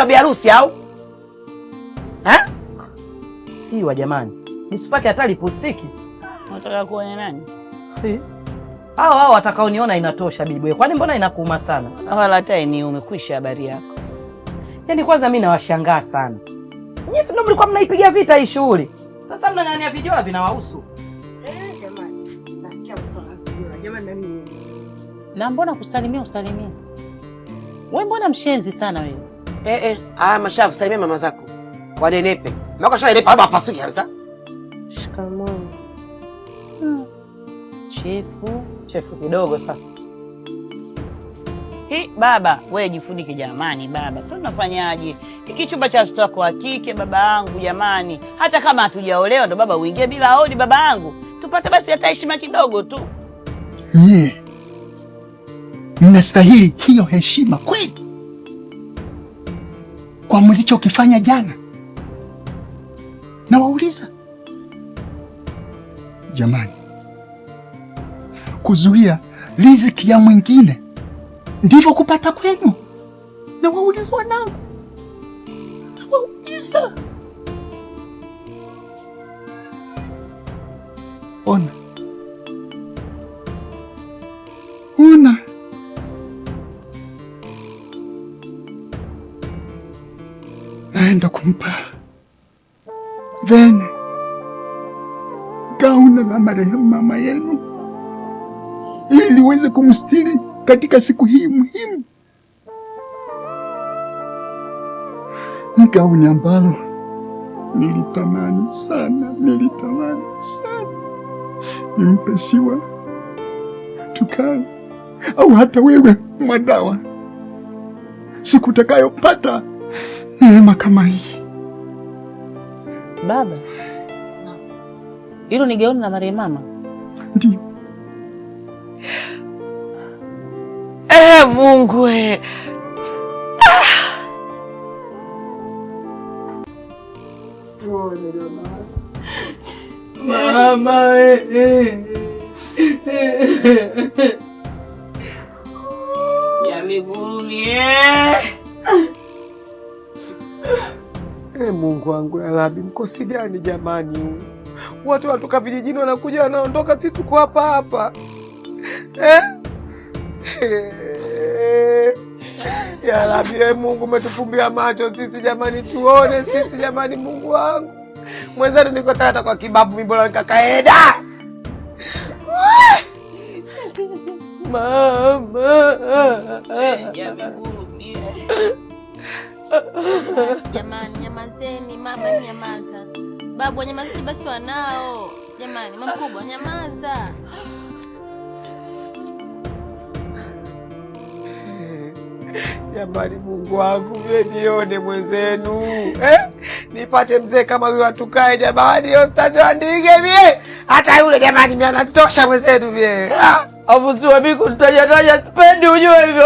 Ndio biharusi au? Eh? Siwa jamani, nisipake hata lipostiki. Unataka kuona nani? Hao hao watakaoniona inatosha bibi. Kwani mbona inakuuma sana? Wala hata ni umekwisha habari yako. Yaani kwanza mimi nawashangaa sana. Nyinyi si ndio mlikuwa mnaipiga vita hii shughuli? Sasa mnang'ania vijola vinawahusu. Jamani, nasikia mswala vijola. Jamani na mimi. Na mbona kusalimia usalimia? Wewe mbona mshenzi sana wewe? Ah, mashavu salimia mama zako. Wanenepe. Mako shanenepa hapa pasuki kabisa. Shikamoo. Chefu, Chefu kidogo sasa. Hi, baba, wewe jifunike jamani baba. Sasa unafanyaje? Hiki chumba cha watoto wako wa kike baba yangu jamani. Hata kama hatujaolewa ndo baba uingie bila hodi baba yangu. Tupate basi hata heshima kidogo tu. Nyie mnastahili hiyo heshima kweli kwa mlichokifanya jana? Nawauliza jamani, kuzuia riziki ya mwingine ndivyo kupata kwenu? Nawauliza wanangu, nawauliza. Ona, ona, naenda kumpa Vene gauni la marehemu mama yenu ili liweze kumstiri katika siku hii muhimu. Ni gauni ambalo nilitamani sana, nilitamani sana nimpe Siwa tukae, au hata wewe Mwadawa, siku utakayopata neema kama hii. Baba. Hilo ni gauni la marehemu mama? Ndio. Mungu eh. Mama Ya miguu eh. Mungu wangu ya Rabbi, mkosi gani jamani huu? Watu wanatoka vijijini wanakuja wanaondoka, si tuko hapa hapa. Eh? Ya Rabbi, Mungu umetufumbia macho sisi jamani, tuone sisi jamani, Mungu wangu. Mwenzenu niko tata kwa kibabu, mimi bora nikakaenda. Mama. Ya miguu Jamani, nyamazeni. Mama, nyamaza. Babu, wanyamazishe basi wanao. Jamani, mama mkubwa, nyamaza. Jamani, Mungu wangu, mimi nione mwenzenu. Nipate mzee kama yule atukae jamani, Ostaz Wandige mie. Hata yule jamani mimi anatosha mwenzenu mie. Afu si wa mimi kunitaja taja sipendi ujue hivyo.